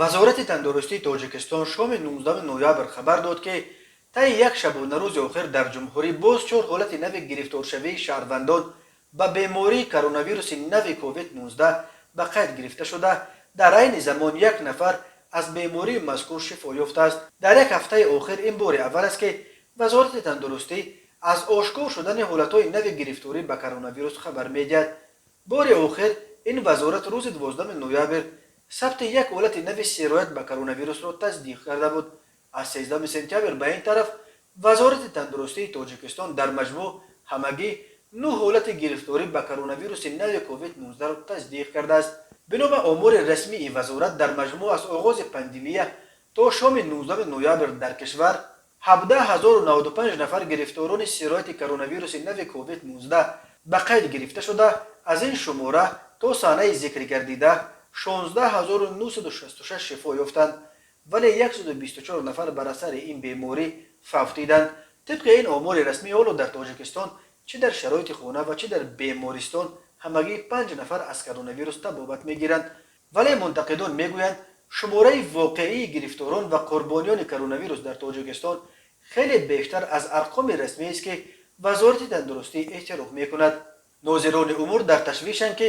Вазорати тандурустии Тоҷикистон шоми 19 ноябр хабар дод, ки таи як шабонарӯзи охир дар ҷумҳурӣ боз чор ҳолати нави гирифторшавии шаҳрвандон ба бемории коронавируси нави COVID-19 ба қайд гирифта шуда, дар айни замон як нафар аз бемории мазкур шифо ёфтааст. Дар як ҳафтаи охир ин бори аввал аст, ки Вазорати тандурустӣ аз ошкор шудани ҳолатҳои нави гирифторӣ ба коронавирус хабар медиҳад. Бори охир ин вазорат рӯзи 12 ноябр сабти як ҳолати нави сироят ба коронавирусро тасдиқ карда буд. Аз 13 сентябр ба ин тараф Вазорати тандурустии Тоҷикистон дар маҷмӯъ ҳамагӣ нӯ ҳолати гирифторӣ ба коронавируси нави COVID-19-ро тасдиқ кардааст. Бино ба омори расмии вазорат, дар маҷмӯъ аз оғози пандемия то шоми 19 ноябр дар кишвар 17 095 нафар гирифторони сирояти коронавируси нави COVID-19 ба қайд гирифта шуда, аз ин шумора то санаи зикргардида 16 966 шифо ёфтанд, вале 124 нафар бар асари ин беморӣ фавтиданд. Тибқи ин омори расмӣ, ҳоло дар Тоҷикистон чӣ дар шароити хона ва чӣ дар бемористон ҳамагӣ панҷ нафар аз коронавирус табобат мегиранд. Вале мунтақидон мегӯянд, шумораи воқеии гирифторон ва қурбониёни коронавирус дар Тоҷикистон хеле бештар аз арқоми расмиест, ки Вазорати тандурустӣ эътироф мекунад. Нозирони умур дар ташвишанд, ки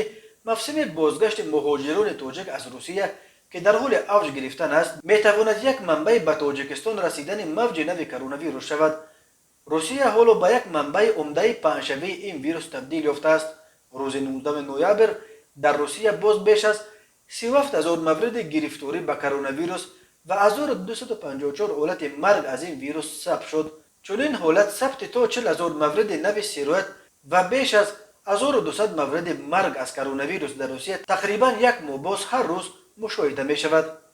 мавсими бозгашти муҳоҷирони тоҷик аз Русия, ки дар ҳоли авҷ гирифтан аст, метавонад як манбаи ба Тоҷикистон расидани мавҷи нави коронавирус шавад. Русия ҳоло ба як манбаи умдаи паҳншавии ин вирус табдил ёфтааст. Рӯзи 19 ноябр дар Русия боз беш аз 37 000 мавриди гирифторӣ ба коронавирус ва 1254 ҳолати марг аз ин вирус сабт шуд. Чунин ҳолат сабти то 40 000 мавриди нави сироят ва беш аз 1200 мавриди марг аз коронавирус дар Русия тақрибан як моҳ боз ҳар рӯз мушоҳида мешавад.